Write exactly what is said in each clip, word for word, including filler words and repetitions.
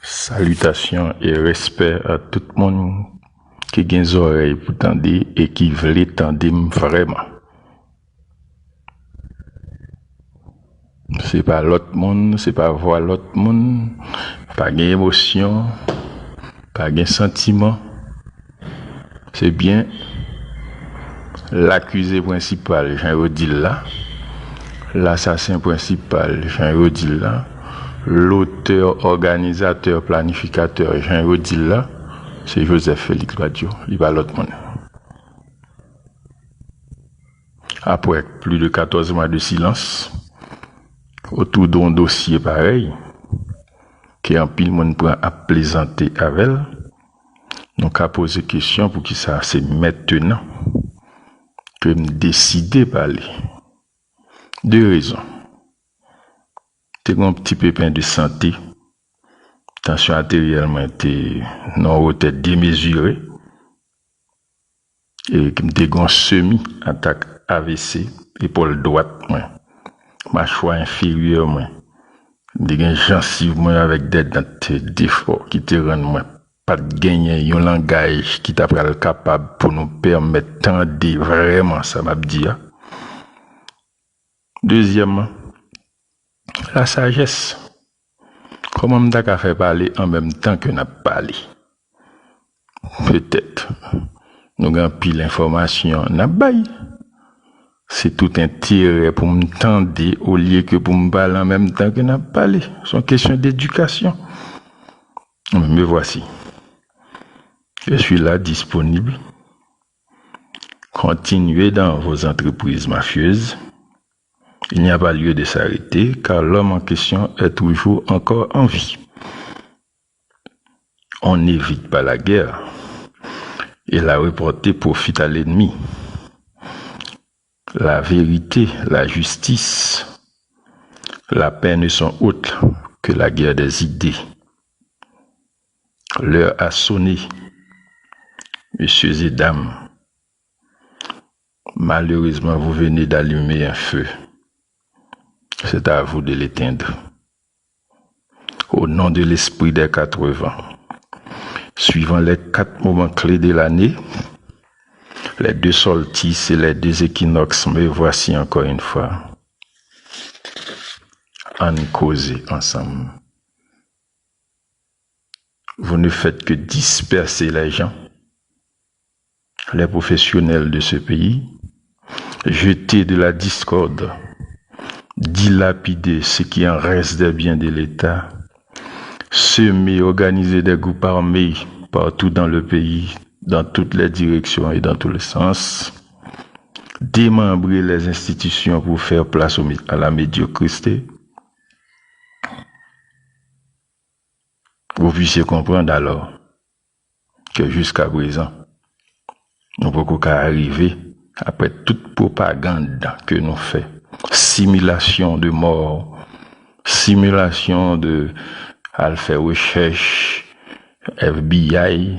Salitasyon e respè a tout moun ki gen zòrèy pou tande e ki vle tande m vrèman. Se pa lòt moun, se pa vwa lòt moun, pa gen emosyon, pa gen santiman. Se byen lakize prensipal, jan yo di l la, lasasen prensipal, jan yo di l la, lotè, òganizatè, planifikatè, jan yo di l la, se Joseph Félix Badio, li pa lòt moun. Apre plis de katòz mwa de silans otou de yon dosye parèy, ke anpil moun pran ap plezante avè l, nou ka poze kesyon poukisa se mentenan ke m deside pale. De rezon. Te gen yon ti pepen de sante, tansyon ateryèl mwen te nan yon wotè demezire, e m te gen yon semi atak A V C, epòl dwat mwen, machwa enferyè mwen, m te gen jansiv mwen avèk dèdant defò ki te rann mwen pa t genyen yon langaj ki ta pral kapab pou nou pèmèt tande vrèman sa m ap di a. Dezyèmman, lasajès. Kòman m ta ka fè pale an menm tan ke n ap pale? Petèt, nou gen anpil enfòmasyon n ap bay. Se tout enterè pou m tande olye ke pou m pale an menm tan ke n ap pale. Se yon kesyon dedikasyon. Me voici. Je suis là, disponible. Continuez dans vos entreprises mafieuses. Il n'y a pas lieu de s'arrêter, car l'homme en question est toujours encore en vie. On n'évite pas la guerre, et la reporter profite à l'ennemi. La vérité, la justice, la paix ne sont autres que la guerre des idées. L'heure a sonné, messieurs et dames. Malheureusement, vous venez d'allumer un feu. C'est à vous de l'éteindre. Au nom de l'esprit des quatre vents, suivant les quatre moments clés de l'année, les deux solstices et les deux équinoxes, me voici encore une fois. Ann koze ansanm. Vous ne faites que disperser les gens, les professionnels de ce pays, jeter de la discorde, dilapider ce qui en reste des biens de l'État, semer, organiser des groupes armés partout dans le pays, dans toutes les directions et dans tous les sens, démembrer les institutions pour faire place au mi-, à la médiocrité. Vous puissiez comprendre alors que jusqu'à présent, nou poko ka rive, apre tout pwopagand ke nou fè, similasyon de mò, similasyon de al fè rechèch, F B I,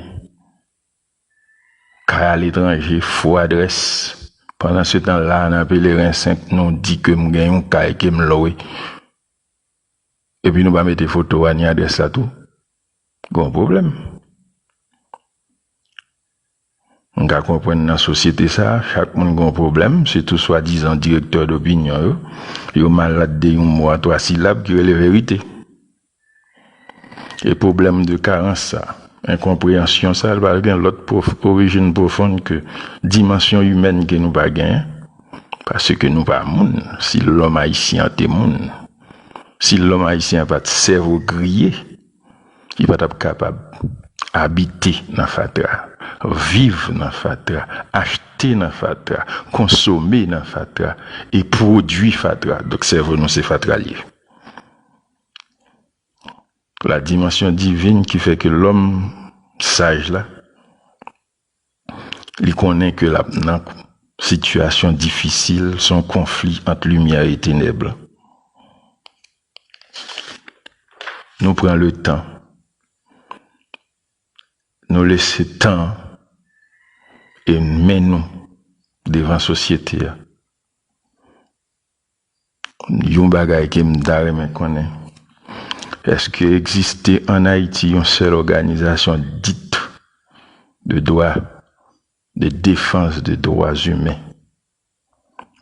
kay aletranje, fo adrès. Pandan se tan la, nan Pelerin senk, nou di ke m gen yon kay ke m lwe. Epi nou pa mete foto a ni adrès la tou. Gon pwoblèm. M ka konprann nan sosyete sa, chak moun gon pwoblèm, sitou swadizan direktè dopinyon yo. Yo malad de yon mo a twa silab ki rele verite. E pwoblèm de karans sa, enkonpreyansyon sa, li pa gen lòt pwof-, orijin pwofonn ke dimansyon imèn ke nou pa genyen. Paske nou pa moun. Si lòm ayisyen an te moun, si lòm ayisyen an pa t sèvo griye, li pa t ap kapab abite nan fatra, viv nan fatra, achte nan fatra, konsome nan fatra, e pwodui fatra. Donk, sèvo nou se fatra l ye. La dimansyon divin ki fè ke lòm saj la, li konnen ke l ap nan sitiyasyon difisil, se yon konfli ant limyè e tenèb. Nou pran le tan, nou lese tan e men nou devan sosyete a. Yon bagay ke m ta renmen konnen, Èske egziste ann Ayiti yon sèl òganizasyon dit de dwa, de defans de dwa imen?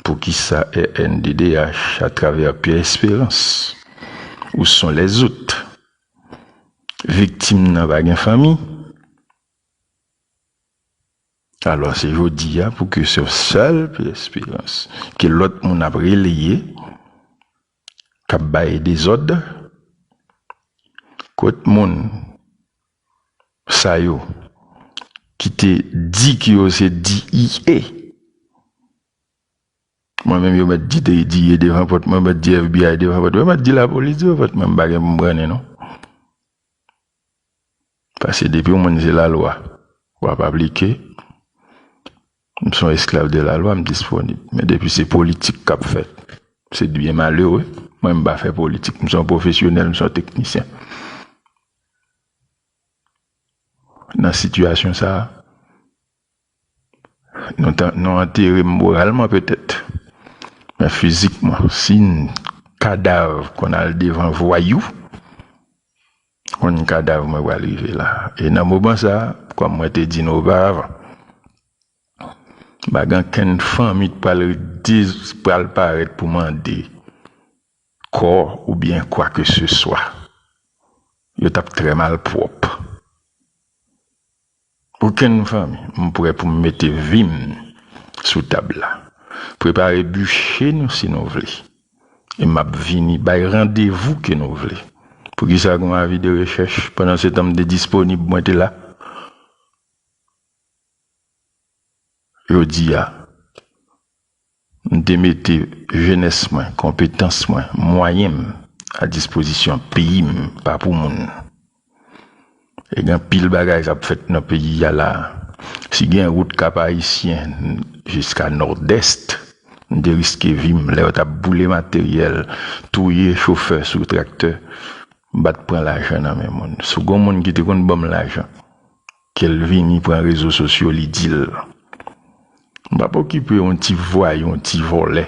Poukisa R N D D H, atravè Pierre Espérance, où sont les autres? Viktim nan pa gen fanmi? Alò, se jodi a pou ke se sèl Pierre Espérance ke lòt moun ap releye, k ap bay dezòd, kot moun sa yo ki te di ke yo se D E A. Mwen menm, yo mèt di D E A devan pòt mwen, yo mèt di F B I devan pòt mwen, yo mèt di lapolis devan pòt mwen, m pa gen pou m brannen non. Paske depi yon moun se lalwa, w ap aplike. M se yon esklav de lalwa, m disponib. Men depi se politik k ap fèt, se byen malere. Mwen, m pa fè politik. M se yon pwofesyonèl, m se yon teknisyen. Nan sitiyasyon sa a, nou, ta, nou antere m moralman petèt, men fizikman, si n kadav konn al devan vwayou, konn kadav mwen pral rive la. E nan moman sa a, kòm mwen te di nou oparavan, pa gen ankenn fanmi k pral, pral parèt pou mande kò oubyen kwa ke se swa. Yo t ap trè malpwòp. Okenn fanmi, m prè pou m mete vi m sou tab la. Prepare biche nou si nou vle. E m ap vini bay randevou ke nou vle. Poukisa gen yon avi de rechèch? Pandan se tan m te disponib, mwen te la. Jodi a, m te mete jenès mwen, konpetans mwen, mwayen m a dispozisyon peyi m, pa pou moun. E gen anpil bagay k ap fèt nan peyi a la. Si gen wout Kap Ayisyen jiska Nòdès, m te riske vi m lè yo t ap boule materyèl, touye chofè sou traktè, m pa t pran lajan nan men moun. Si w gen yon moun ki te konn ban m lajan, ke l vini pran rezo sosyo, li di l. M p ap okipe yon ti vwayou, yon ti vòlè,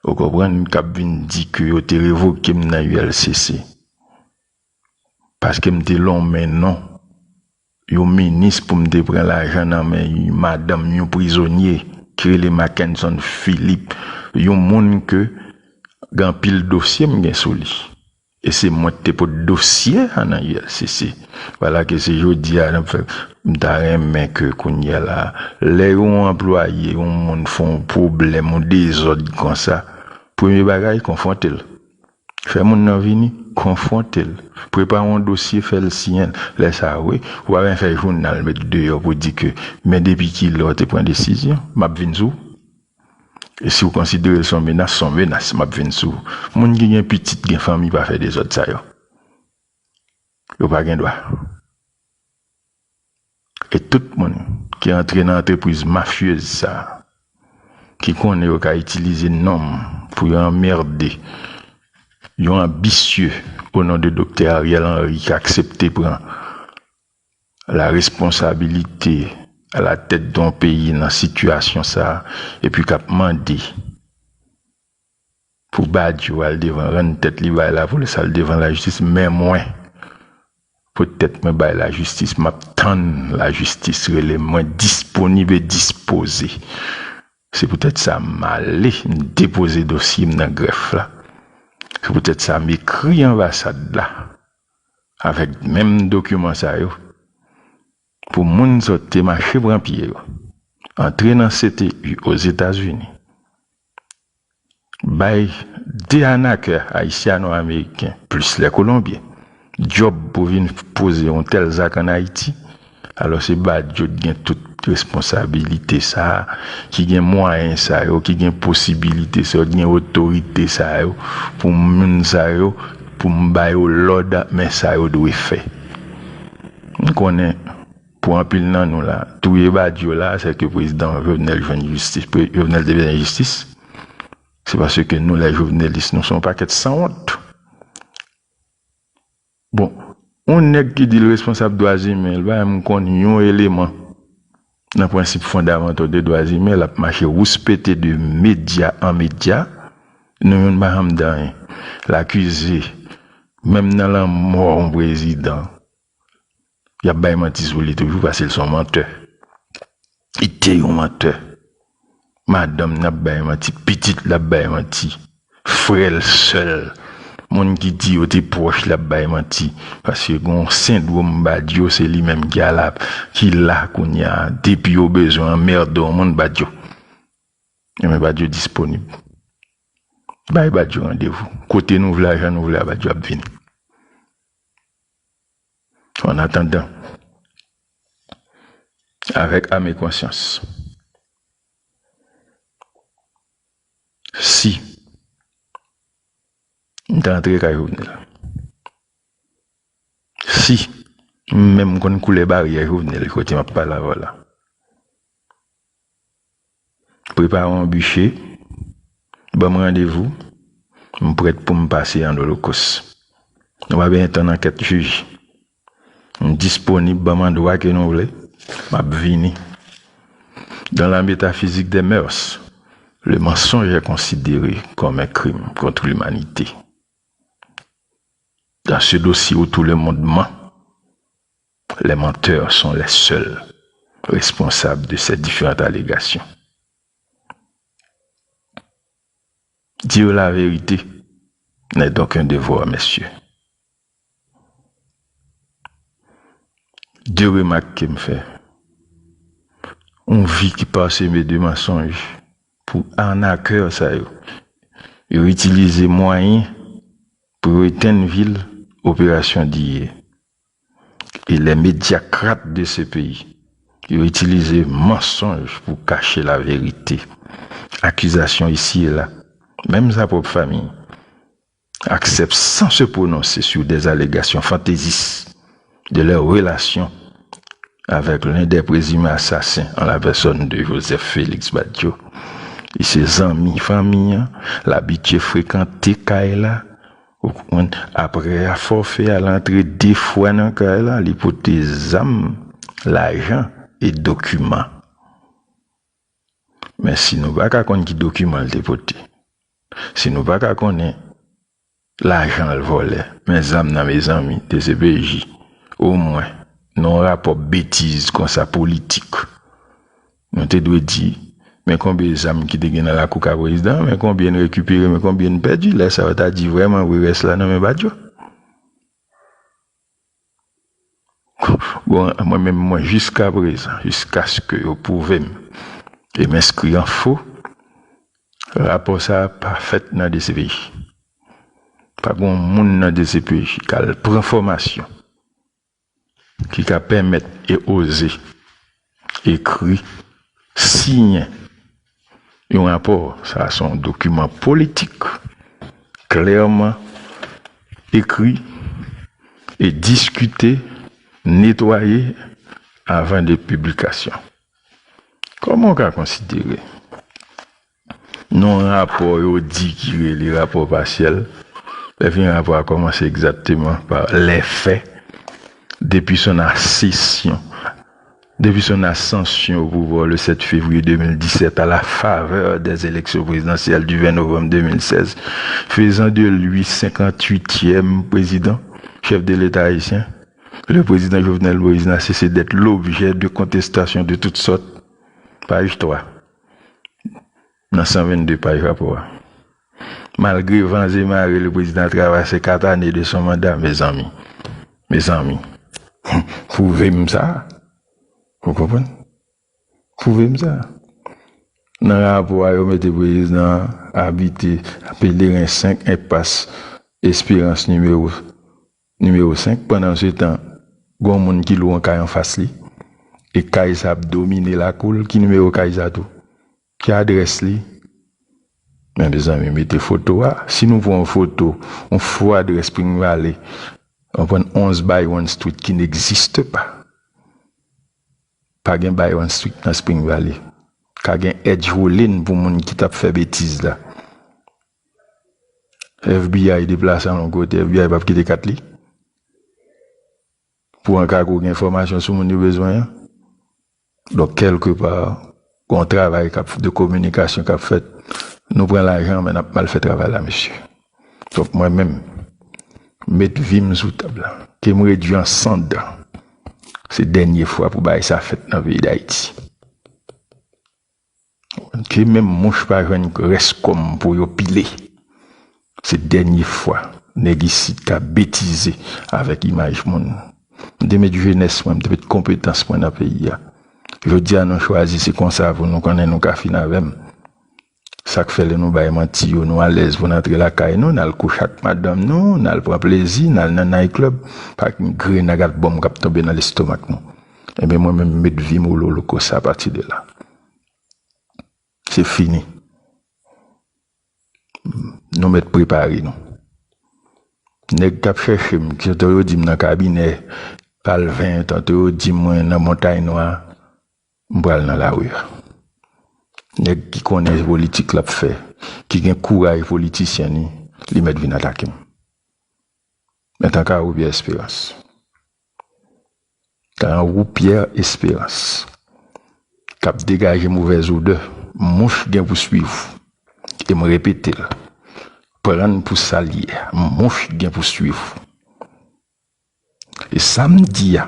ou konprann, k ap vin di ke yo te revoke m nan U L C C. Paske m te lonmen non yon minis pou m te pran lajan nan men yon madanm, yon prizonye, ki rele Mackenson Philippe, yon moun ke gen anpil dosye m gen sou li. E se mwen ki te pot dosye a nan U L C C. Vwala ke se jodi a n ap fè. M ta renmen ke kounye a la, lè yon anplwaye, yon moun fè yon pwoblèm, yon dezòd konsa, premye bagay, konfwonte l. Fè moun nan vini, konfwonte l. Prepare yon dosye, fè l siyen l. Lè sa a, wi, ou pa bezwen fè jounal met deyò pou di ke, men depi kilè w te pran desizyon, m ap vin sou ou. E si w konsidere l se yon menas, se yon menas, m ap vin sou ou. Moun ki gen pitit, gen fanmi, pa fè dezòd sa yo. Yo pa gen dwa. E tout moun ki antre nan antrepriz mafyez sa a, ki konnen yo ka itilize non m pou yo anmède yon anbisye o non de Doktè Ariel Henry ki aksepte pran la responsabilite a la tèt de yon peyi nan sitiyasyon sa a, epi k ap mande pou Badio al devan, rann tèt li bay lapolis, al devan lajistis, men mwen, poutèt mwen bay lajistis, m ap tann lajistis rele m, mwen disponib e dispoze. Se poutèt sa m ale, m depoze dosye m nan grèf la. Se poutèt sa m ekri anbasad la avèk menm dokiman sa yo pou moun sa yo te mache pran pye yo, antre nan C T U Ozetazini, bay de anakè ayisyano-ameriken, plis lè kolonbyen, djòb pou vin poze yon tèl zak ann Ayiti, alò se Badio ki gen tout responsabilite sa a, ki gen mwayen sa yo, ki gen posibilite sa yo, ki gen otorite sa yo, pou moun sa yo, pou m ba yo lòd, men sa yo dwe fè. M konnen, pou anpil nan nou la, touye Badio la, se ke prezidan Jovenel jwenn jistis, pre-, Jovenel te bezwen jistis. Se paske nou, lè jovenelis, nou se yon pakèt sanwont. Bon, yon nèg ki di l responsab dwa imen, l pa menm konn yon eleman nan prensip fondamantal de dwa imen, l ap mache wouspete de medya an medya, nou youn pa janm di anyen. L akize Menm nan lanmò yon prezidan, y ap bay manti sou li toujou, paske l se yon mantè. Li te yon mantè. Madanm nan ap bay manti, pitit l ap bay manti, frè l, sè l, moun ki di yo te pwòch l ap bay manti. Paske gen yon sendwòm Badio, se li menm ki ala, ki la kounye a. Depi yo bezwen anmède yon moun, Badio. Ebyen, Badio disponib. Bay Badio randevou. Kote nou vle a, jan nou vle a, Badio ap vini. An atandan, avèk ame konsyans, si m ta antre kay Jovenel, si m menm konn koulè baryè Jovenel, kote m ap pale avè w la, prepare yon biche, ban m randevou, m prèt pou m pase an olokos. Nou pa bezwen tann ankèt jij. M disponib, ban m andwa ke nou vle, m ap vini. Dans la métaphysique des mœurs, le mensonge est considéré comme un crime contre l'humanité. Dans ce dossier où tout le monde ment, les menteurs sont les seuls responsables de ces différentes allégations. Dire la vérité n'est donc un devoir, messieurs. De remak ke m fè. Yon vi ki paseme de mansonj pou arnakè sa yo. Yo itilize mwayen pou yo etenn vi l, operasyon Diye. E les médiocrates de ce pays, yo itilize mansonj pou kache la verite. Akizasyon isi e la, menm sa pwòp fanmi, acceptent sans se prononcer sur des allégations fantaisistes de leur relation avec l'un des présumés assassins en la personne de Joseph Félix Badio. E se zanmi fanmi an, l abitye frekante kay la. Ou konprann? Apre a fòfe a, l antre de fwa nan kay la, li pote zam, lajan e dokiman. Men si nou pa ka konn ki dokiman l te pote, si nou pa ka konnen lajan l vòlè, men zam nan, mezanmi, D C P J, omwen, nan yon rapò betiz konsa politik, nou te dwe di, men konbyen zam ki te gen nan lakou ka prezidan, men konbyen n rekipere, men konbyen n pèdi. Lè sa a, yo ta di vrèman vre rès la nan men Badio. Bon, mwen menm, mwen, jiskaprezan, jiskaske yo pwouve m e m enskri an fo, rapò sa a pa fèt nan D C P J. Pa gen yon moun nan D C P J k al pran fòmasyon ki ka pèmèt e oze ekri, siyen yon rapò. Sa se yon dokiman politik, klèman ekri e diskite, netwaye avan de piblikasyon. Kòman w ka konsidere nan yon rapò yo di ki rele rapò pasyèl, lè fin rapò a kòmanse egzakteman pa les faits, depuis son accession, depuis son ascension au pouvoir le sept février deux mille dix-sept à la faveur des élections présidentielles du vingt novembre deux mille seize, faisant de lui cinquante-huitième président, chef de l'État haïtien, le président Jovenel Moïse n'a cessé d'être l'objet de contestations de toutes sortes. Paj twa, nan san vennde paj rapò a. Malgre van e mare, le président a traversé quatre années de son mandat, mezanmi. Mezanmi. Pwouve m sa. Ou konprann? Pwouve m sa. Nan rapò a, yo mete prezidan an abite Pelerin senk, enpas Esperans nimewo, nimewo senk. Pandansetan, gen yon moun ki lwe yon kay anfas li. E kay sa ap domine lakou l. Ki nimewo kay sa tou? Ki adrès li? Men, mezanmi, mete foto a. Si nou pran yon foto, yon fo adrès Spring Valley, w ap pran onz Byron Street ki n'existe pas. Pa gen Byron Street nan Spring Valley. Ka gen Edge Woolin pou moun ki t ap fè betiz la. F B I deplase al yon kote, F B I p ap kite kat li pou an ka gen enfòmasyon sou moun yo bezwen an. Donk, kèlkepa, gen yon travay k ap, de kominikasyon k ap fèt. Nou pran lajan, men n ap mal fè travay la, mesye. Donk, mwen menm, Met vi m sou tab la. Ke m redui an sann. Se dènye fwa pou bagay sa fèt nan peyi Dayiti. Ke menm mouch pa jwenn rès kò m pou yo pile. Se dènye fwa nèg isit ka betize avèk imaj moun. M te met jenès mwen, m te met konpetans mwen nan peyi a. Jodi a nou chwazi se konsa pou nou konnen nou ka fin avè m. Sa k fè lè nou bay manti yo, nou alèz pou n antre lakay nou, n al kouche ak madanm nou, n al pran plezi, n al nan night club, pa gen grenn ak albòm k ap tonbe nan lestomak nou. Ebyen, mwen menm, m met vi m o loloko sa apati de la. Se fini. Nou mèt prepare nou. Nèg k ap chèche m, tantò yo di m nan kabinè Palven, tantò yo di mwen nan Montay Nwa, m pral nan lari a. Nèg ki konnen politik l ap fè, ki gen kouraj politisyen li, li mèt vin atake m. Men tankou Pierre Espérance. Tankou Pierre Espérance k ap degaje movèz odè, mouch gen pou swiv ou. E m repete l, pran n pou sa l ye a, mouch gen pou swiv ou. E sa m di a,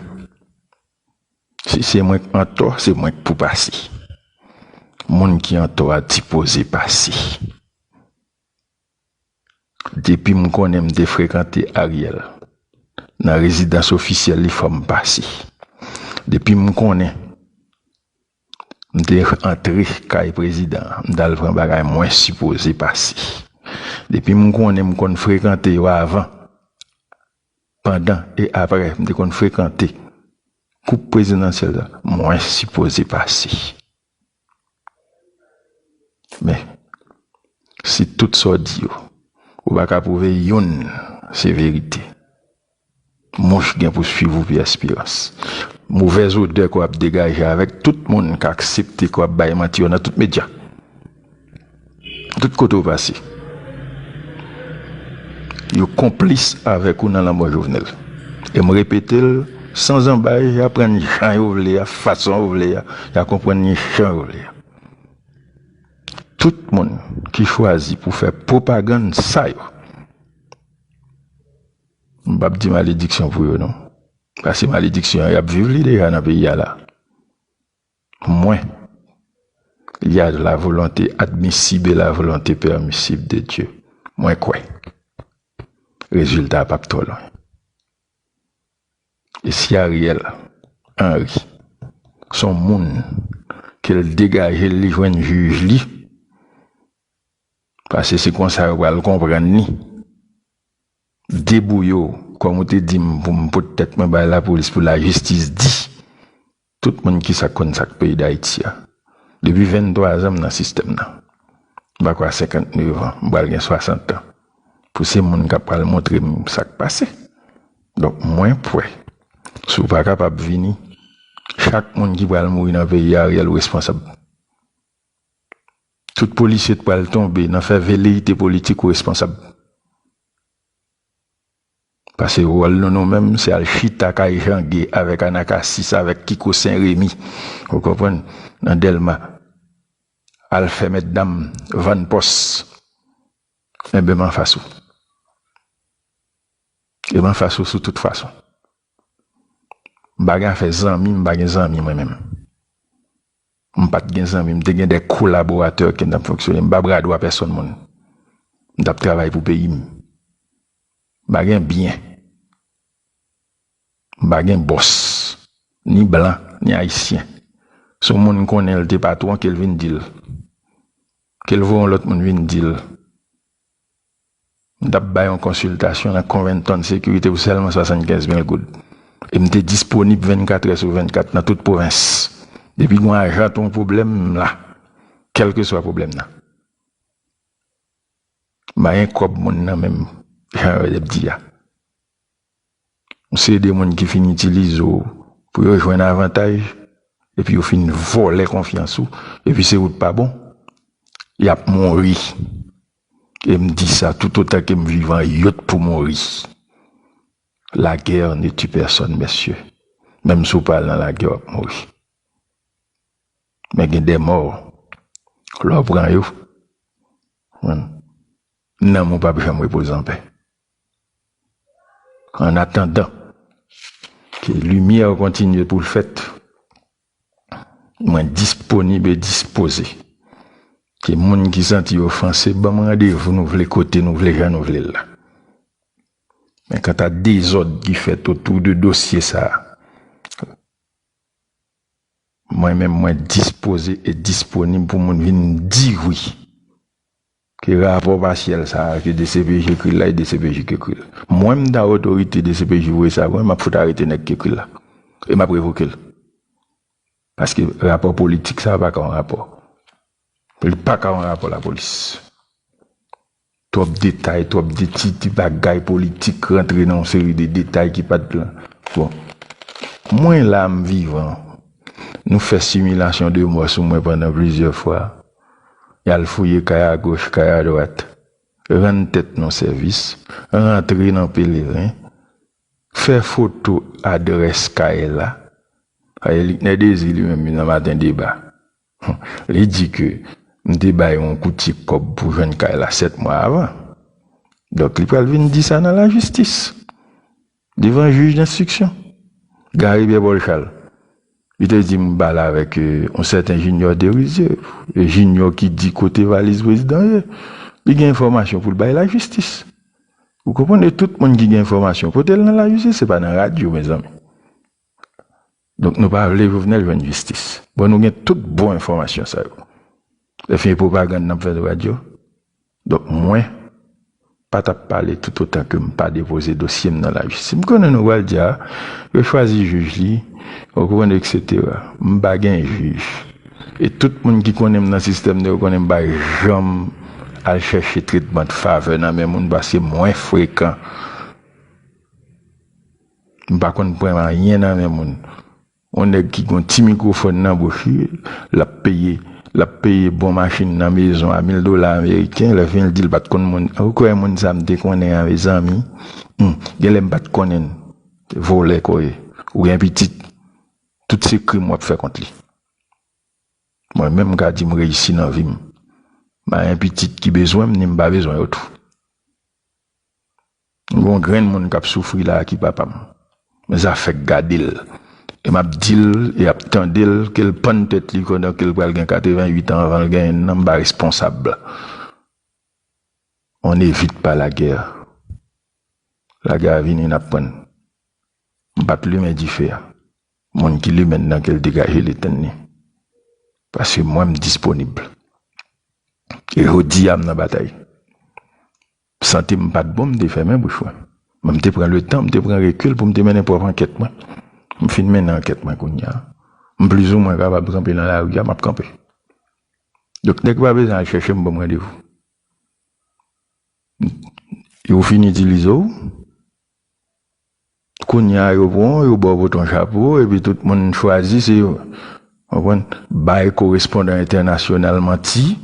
si se mwen k antò, se mwen k pou pase. Moun ki antò a dipoze pase. Depi m konnen m te frekante Ariel nan rezidans ofisyèl li, fò m pase. Depi m konnen m te antre kay prezidan an, m t al pran bagay, mwen sipoze pase. Depi m konnen m konn frekante yo avan, pandan e apre, m te konn frekante koup prezidansyèl la, mwen sipoze pase. Men, si tout sa w di yo, ou pa ka pwouve youn se verite, mouch gen pou swiv ou, Pierre Espérance. Movèz odè ke w ap degaje avèk tout moun k aksepte ke w ap bay manti yo nan tout medya. Tout kote w pase, yo konplis avèk ou nan lanmò Jovenel. E m repete l san zanbay, y a pran n jan yo vle a, fason yo vle a, y a konprann n jan yo vle a. Tout moun ki chwazi pou fè pwopagann sa yo, m p ap di malediksyon pou yo non. Paske malediksyon an, y ap viv li deja nan peyi a la. Mwen, il y a la volonté admissible et la volonté permissible de Dieu. Mwen kwè rezilta a p ap twò lwen. E si Ariel Henry se yon moun ke l degaje l, li jwenn jij li, paske se konsa yo pral konprann li, debouye w, kòm ou te di m pou m pot tèt mwen bay lapolis pou lajistis di tout moun kisa k konn sa k peyi Dayiti a. Depi venntwa zan m nan sistèm nan. M pa kwè a senkantnèf an, m pral gen swasant an. Pou se moun k ap pral montre m sa k pase. Donk, mwen pwè. Si w pa kapab vini, chak moun ki pral mouri nan peyi a, Ariel ou responsab. Tout polisye t pral tonbe nan fè veleyite politik ou responsab. Paske wòl nou, nou menm, se al chita kay Jan Gay avèk Anakasis, avèk Kiko Sen Remi, ou konprann, nan Dèlma. Al fè mètdam vann pòs. Enben, m anfas ou. E m anfas ou sou tout fason. M pa gen afè zanmi, m pa gen zanmi mwen menm. M pa t gen zanmi, m te gen de kolaboratè ke m t ap fonksyone. M pa bradwa pèsonn moun. M t ap travay pou peyi m. M pa gen byen. M pa gen bòs. Ni blan, ni ayisyen. Si yon moun konnen l te patwon, ke l vin di l. Ke l voye yon lòt moun vin di l. M t ap bay yon konsiltasyon nan Covington Security pou sèlman swasannkenz mil goud. E m te disponib vennkat è sou vennkat nan tout pwovens. Depi gen yon ajan t yon pwoblèm, m la. Kèlkeswa pwoblèm nan. M pa gen kòb moun nan men m, jan yo ap di a. Se de moun ki fin itilize w pou yo jwenn avantaj, epi yo fin vòlè konfyans ou, epi se ou k pa bon, y ap mouri. E m di sa, toutotan ke m vivan, yo t pou mouri. La guerre ne tue personne, messieurs. Menm si w pa al nan lagè, w ap mouri. Men gen de mò, lè w pran yo, nanm ou p ap janm repoze anpè. An atandan ke limyè kontinye pou l fèt, mwen disponib e dispoze ke moun ki santi yo ofanse, ban m randevou nou vle, kote nou vle, jan nou vle l la. Men kanta dezòd ki fèt otou de dosye sa a, mwen menm, mwen dispoze e disponib pou moun vin di wi. Ke rapò pasyèl sa a, ke D C P J ekri l la, e D C P J ki ekri l. Mwen, m ta otorite D C P J voye sa pou mwen, m ap fout arete nèg ki ekri l la. E m ap revoke l. Paske rapò politik sa a pa ka yon rapò. Li pa ka yon rapò lapolis. Twòp detay, twòp de ti, ti bagay politik rantre nan yon seri de detay ki pa t lan. Bon. Mwen la, m vivan. Nou fè similasyon de mò sou mwen pandan plizyè fwa. Y al fouye kay agoch, kay adwat. Rann tèt nou sèvis. Rantre nan Pelerin. Fè foto adrès kay la. Aye, Liknè Dezi li menm, nan Maten Deba, li di ke m te bay yon koutye kòb pou jwenn kay la sèt mwa avan. Donk, li pral vin di sa nan lajistis, devan jij denstriksyon, Gary Pierre Paul Charles. Li te di m pale avèk, euh, yon sèten Junior Derizier, Junior ki di kote valiz prezidan ye. Li gen enfòmasyon pou l bay lajistis. Ou konprann? E tout moun ki gen enfòmasyon, pote l nan lajistis, se pa nan radyo, mezanmi. Donk, nou pa vle Jovenel jwenn jistis. Bon, nou gen tout bon enfòmasyon sa yo. Efen, pwopagann n ap fè nan radyo. Donk, mwen pa t ap pale toutotan ke m pa depoze dosye m nan lajistis. M konnen nou pral di, a, yo chwazi jij li, ou konprann, et cetera. M pa gen jij. E tout moun ki konnen m nan sistèm nan, yo konnen m pa janm al chèche tretman de favè nan men moun, paske mwen frekan. M pa konn pran anyen nan men moun. Yon nèg ki gon ti mikwofòn nan bouch li, l ap peye, l ap peye bon machin nan mezon a mil dola ameriken, lè fin l di l pa t konn moun. Ou kwè moun sa m te konnen an, mezanmi? Hmm, genlè m pa t konnen l. Vòlè kò ye. Ou gen pitit. Tout se krim w ap fè kont li. Mwen menm, m ka di m reyisi nan vi m. M pa gen pitit ki bezwen m, ni m pa bezwen yo tou. Gon grenn moun k ap soufri la a ki papa m. Men zafè k gade l. E m ap di l, e ap tande l, ke l pann tèt li pandan ke l pral gen katreventuit an anvan l genyen nan, m pa responsab. On n'évite pas la guerre. Lagè a vini, n ap pran l. M pa t limen dife a. Moun ki limen l nan, ke l degaje l etenn li. Paske mwen, m disponib. E jodi a, m nan batay. Sante m pa t bon, m te fèmen bouch mwen. Men m te pran letan, m te pran rekil pou m te mennen pwòp ankèt mwen. M fin mennen ankèt mwen kounye a. M plizoumwen kapab kanpe nan lari a, m ap kanpe. Donk, nèg pa bezwen al chèche m, ban m randevou. Yo fin itilize w. Kounye a, yo pran w, yo ba w pote yon chapo, epi tout moun chwazi, se yo. Konprann? Bay korespondan entènasyonal manti,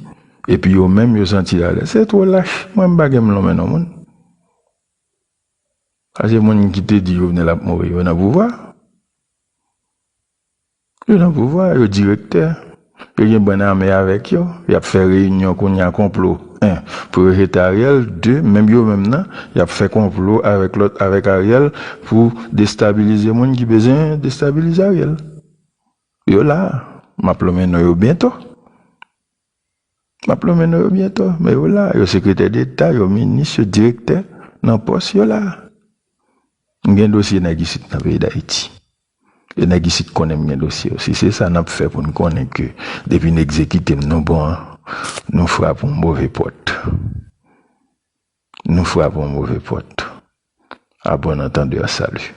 epi yo menm, yo santi alèz. Se twò lach. Mwen, m pa gen m lonmen non moun. Sa se moun ki te di Jovenel ap mouri, yo nan pouvwa. Yo nan pouvwa, yo direktè. Yo gen bann ame avèk yo. Y ap fè reyinyon kounye a, konplo. En, pou yo jete Ariel. De, menm yo menm nan, y ap fè konplo avèk lòt, avèk Ariel, pou destabilize moun ki bezwen destabilize Ariel. Yo la. M ap lonmen non yo byento. M ap lonmen non yo byento, men yo la, yo sekretè deta, yo minis, yo direktè, nan pòs, yo la. M gen dosye nèg isit nan peyi Dayiti. E nèg isit konnen m gen dosye yo. Si se sa n ap fè pou n konnen ke depi n egzekite m, nou bon an, nou frape yon move pòt. Nou frape yon move pòt. À bon entendeur, salut.